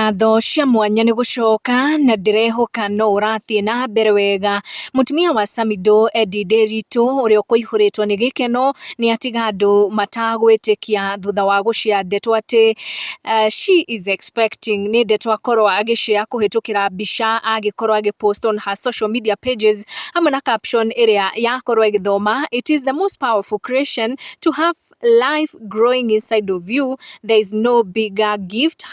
Ngatho cia mwanya nĩ gũcoka na ndĩrehoka no ũrathiĩ na mbere wega. Mũtumia wa Samidoh Eddie Nderitu ũrĩa ũkũihũrĩtwo nĩ gĩkeno nĩ atiga andũ matagwĩtĩkia thutha wa gũshare ndeto atĩ she is expecting. Nĩ ndeto akorwo agĩshare kũhĩtũkĩra mbica agĩkorwo agĩpost on her social media pages hamwe na caption ĩrĩa yakorwo ĩgĩthoma, "It is the most powerful creation to have life growing inside of you. There is no bigger gift.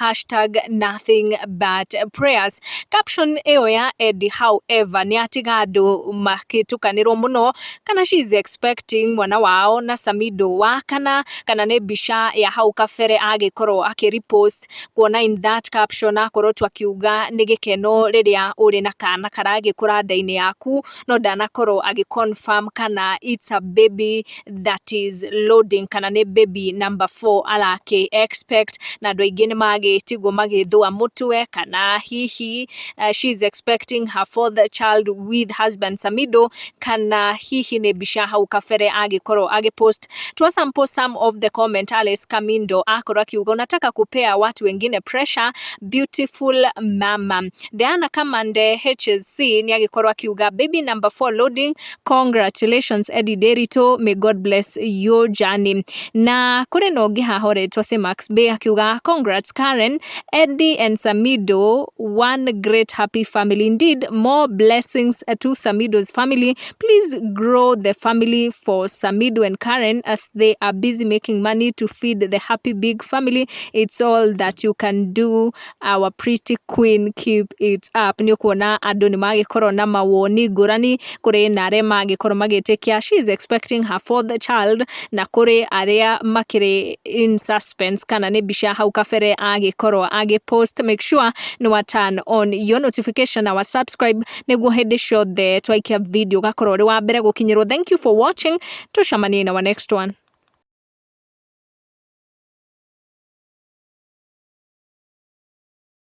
#NothingButPrayers." Caption ĩyo ya Eddie, however, nĩ atiga andũ makĩtukanĩrwo mũno kana she is expecting mwana wao na Samidoh wa kana nĩ mbica ya hau kabere agĩkorwo akĩrepost, kuona in that caption akorwo tu akiuga nĩ gĩkeno rĩrĩa ũrĩ na kana karagĩkũra nda-inĩ yaku, no ndanakorwo agĩ confirm kana it's a baby that is loading kana nĩ baby number 4 arakĩ expect. Na andũ aingĩ nĩ magĩtigwo magĩthũa mũtwe kana hihi she is expecting her fourth child with husband Samidoh, kana hihi nĩ mbica hau kabere agĩkorwo agĩpost. Twasample some of the comment. Alice Kamindo akorwo akiuga, "Unataka kupea watu wengine pressure, beautiful mama." Diana Kamande HSC nĩ agĩkorwo akiuga, "Baby number 4 loading. Congratulations, Eddie Nderitu. May God bless your journey." Na kũrĩ na ũngĩ haha ũretwo Simax Bay akiuga, "Congrats, Karen, Eddie and Samidoh. One great happy family indeed. More blessings to Samidoh's family. Please grow the family for Samidoh and Karen as they are busy making money to feed the happy big family. It's all that you can do, our pretty queen. Keep it up." Nĩ ũkuona andũ nĩ magĩkorwo na mawoni ngũrani. Kũrĩ na arĩa magĩkorwo magĩtĩkia she is expecting her fourth child, na kũrĩ arĩa makĩrĩ in suspense kana nĩ mbica hau kabere agĩkorwo agĩpost. Make sure nĩ wa turn on your notification na wa subscribe nĩguo hĩndĩ ciothe twaikia video ũgakorwo ũrĩ wa mbere gũkinyĩrwo. Thank you for watching. Tucemanie in our next one.